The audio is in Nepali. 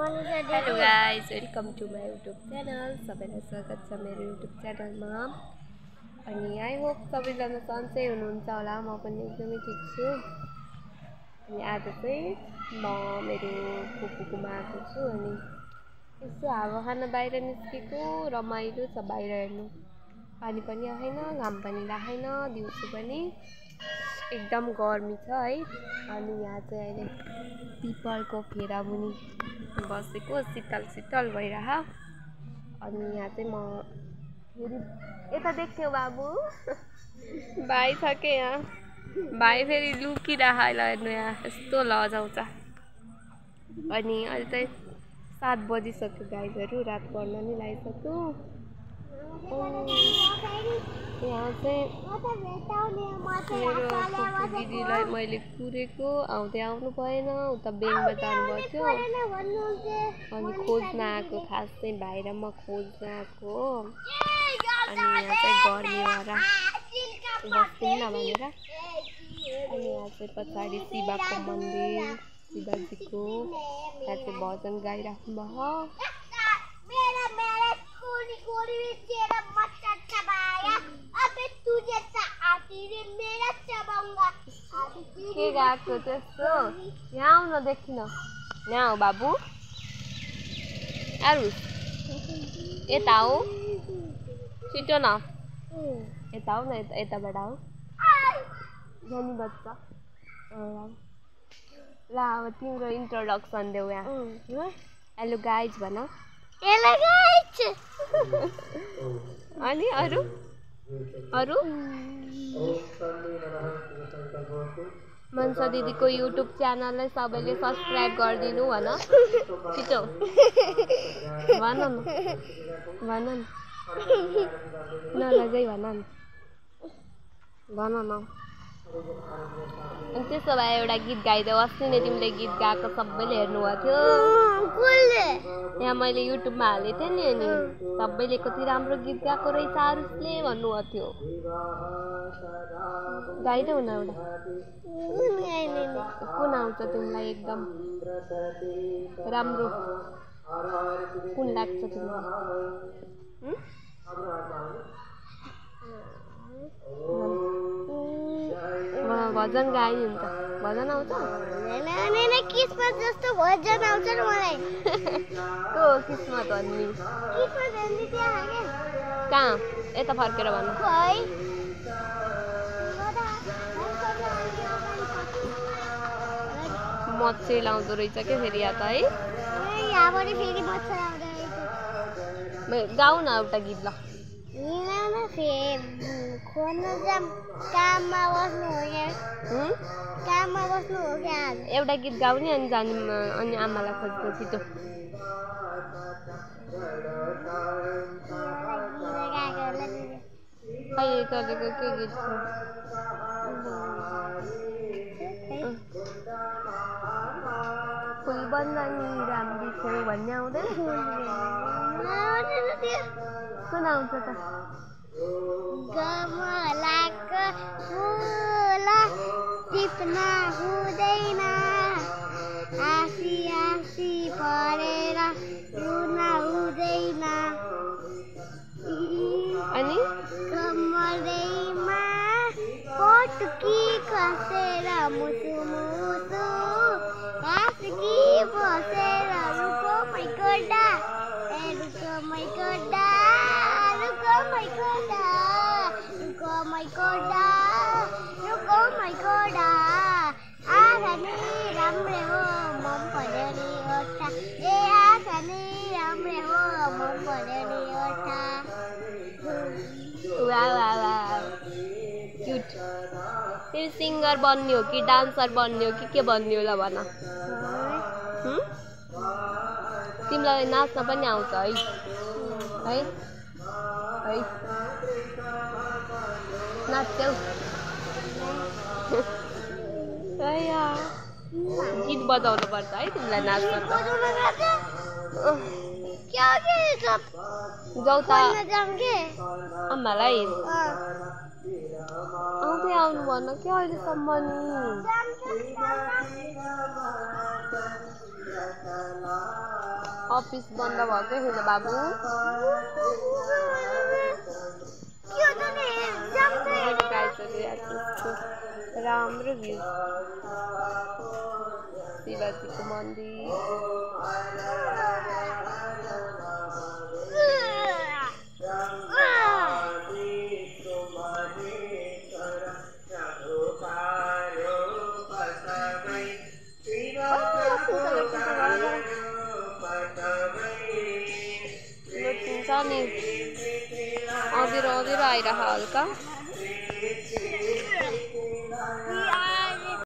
Hello guys, welcome to my YouTube channel. सबैलाई स्वागत छ मेरो युट्युब च्यानलमा। अनि आई होप सबैजना सन्चै हुनुहुन्छ होला। म पनि एकदमै ठिक छु। अनि आज चाहिँ म मेरो फुपूकोमा आएको छु। अनि यसो हावा खान बाहिर निस्केको, रमाइलो छ बाहिर हेर्नु। पानी पनि आएन, घाम पनि लागेन, दिउँसो पनि एकदम गर्मी छ है। अनि यहाँ चाहिँ अहिले पिपलको फेरा मुनि बसेको, शीतल शीतल भइरह। अनि यहाँ चाहिँ म फेरि यता देख्थ्यो बाबु भाइ छ के यहाँ। भाइ फेरि लुकिरह हेर्नु, यहाँ यस्तो लजाउँछ। अनि अहिले चाहिँ 7 बजिसक्यो गाइजहरू, रात पर्न नि लागिसक्यो। यहाँ चाहिँ मेरो फुपू दिदीलाई मैले कुरेको, आउँदै आउनु भएन, उता ब्याङ्कमा जानुभएको थियो। अनि खोज्न आएको, खास चाहिँ भाइ र म खोज्न आएको हो। अनि यहाँ चाहिँ गर्मी भएर बस्दिनँ भनेर। अनि यहाँ चाहिँ पछाडि शिवको मन्दिर, शिवजीको, त्यहाँ चाहिँ भजन गाइराख्नु भयो। के गएको त्यस्तो? यहाँ आउन देखिन। यहाँ हो बाबु, अरू यता हो, छिटो न यता हो न, यताबाट हो जानु बच्चा। ल अब तिम्रो इन्ट्रोडक्सन देऊ यहाँ। हेलो गाइज भन। Hello guys. अनि अरू अरू मनसा दिदीको युट्युब च्यानललाई सबैले सब्सक्राइब गरिदिनु भन। छिटो भन न, भन न, नलजाइ भन न, भन न। अनि त्यसो भए एउटा गीत गाइदेऊ। अस्ति नै तिमीले गीत गाएको सबैले हेर्नुभएको थियो। यहाँ मैले युट्युबमा हालेको थिएँ नि। अनि सबैले कति राम्रो गीत गाएको रहेछ आरुषले भन्नुभएको थियो। गाइदेऊ न एउटा। कुन आउँछ तिमीलाई एकदम राम्रो, कुन लाग्छ तिमीलाई? भजन गाइ हुन्छ। भजन आउँछ? किस्मत जस्तो भजन आउँछ नि मलाई। को किस्मत भन्ने? कहाँ? यता फर्केर भन्नु। मच्छर लाउँदो रहेछ क्या फेरि यहाँ त है। गाउँ न एउटा गीत ल। एउटा गीत गाउने अनि जाने, अनि आमालाई खोज्नु छिटो। खै चलेको के गीत छ? फुल बन्दानी राम्री छेउ भन्ने आउँदैन? कुन आउँछ त? गमलाको फुल टिप्न हुँदैन, आसी आसी परेर रुन हुँदैन। अनि कमलैमा पटुकी खसेर मुसु मुसु हाँसकी बसेर रुको मै गोडा, ए रुको मै गोडा, रुको मै गोडा, रुको मै गोडा, रुको मै गोडा। आँखा नि राम्रै हो मन पर्यो नि ओठा, ए आँखा नि राम्रै हो मन पर्यो नि ओठा। क्युट। तिमी सिङ्गर बन्ने हो कि डान्सर बन्ने हो कि के बन्ने हो ल भन। तिमीलाई नाच्न पनि आउँछ है? है है नाच्छौ? गीत बजाउनु पर्छ है तिमीलाई नाच्न त। जाऊ त आमालाई। आउँदै आउनु भन क्या अहिलेसम्म नि। अफिस बन्द भएकै छैन बाबु। राम्रो भ्यू शिवजीको मन्दिर। अँधेरो अँधेरो आइरह हल्का।